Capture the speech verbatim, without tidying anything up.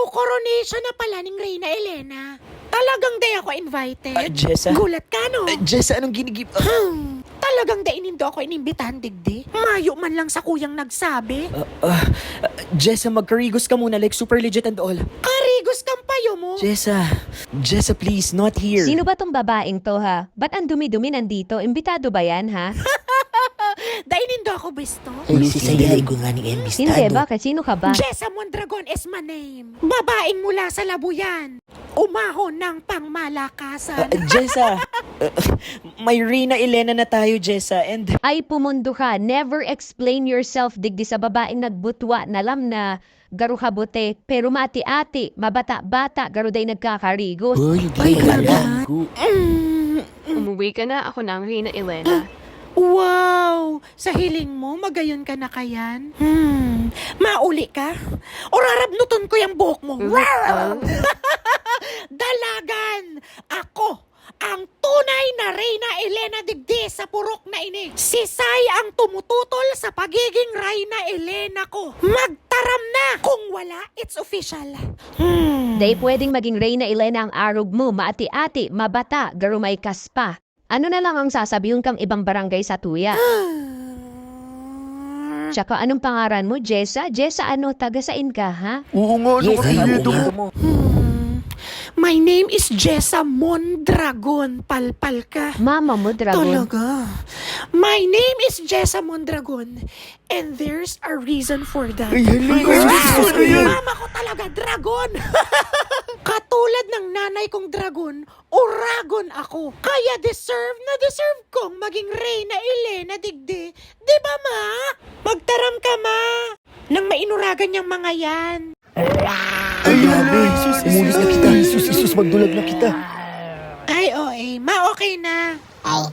Coronation na pala ning Reyna Elena. Talagang di ako invited. Ah, Jessa? Gulat ka, no? Ah, Jessa, anong ginigib-, ah. Hmm. Talagang dai nindo ako inimbitahan digdi. Mayo man lang sakuyang nagsabi. Ah, ah, ah, Jessa, magkarigos ka muna, like, super legit and all. Karigos kang payo mo. Jessa, Jessa, please, not here. Sino ba tong babaeng to, ha? Ba't ang dumi-dumi nandito? Imbitado ba yan, ha? Dai nindo ako bisto? Uy, si Sayay ko nga ni Envy Hindi Stado. Ba? Sino ka ba? Jessa Mondragon is my name. Babaeng mula sa Labuyan. Umahon ng pangmalakasan. Ah, Jessa, ah, may Reyna Elena na tayo, Jessa, and Ay, pumundo ka. Never explain yourself, digdi sa babaeng nagbutwa na lam na garo kabuti, pero mati-ati, mabata-bata, garo day nagkakarigos. Uy, hindi Ay, ka grabe. Lang. Mm, mm. Umuwi ka na, ako na ang Reyna Elena. Wow! Sa hiling mo, magayon ka na kayan? Hmm, mauli ka? O rarabnuton ko yung buhok mo. Rar! Dalagan! Ako, ang tunay na Reyna Elena digdi sa purok na ini. Si Sai ang tumututol sa pagiging Reyna Elena ko. Magtaram na! Kung wala, it's official. Hmm. Dai pwedeng maging Reyna Elena ang arog mo, maati-ati, mabata, garo may kaspa. Ano na lang ang sasabihon kang ibang barangay sa tuya? Ah. Tsaka anong pangaran mo, Jessa? Jessa ano? Taga sain ka, ha? Oo nga, ano Yes, apelyido mo? Hmm. My name is Jessa Mondragon. Palpal ka. Mama mo, Dragon. Talaga. My name is Jessa Mondragon. And there's a reason for that. Ay, hala, Ay, Jesus, ano yan? Mama ko talaga, Dragon. Katulad ng nanay kong Dragon, Uragon ako. Kaya deserve na deserve kong maging Reyna Elena digdi. Di ba, Ma? Magtaram ka, Ma. Nang mainuragan niyang mga yan. Ay, grabe. Umulis na kita. Jesus, Jesus, magdulag na kita. Ay, O A. Ma, okay na. Ay.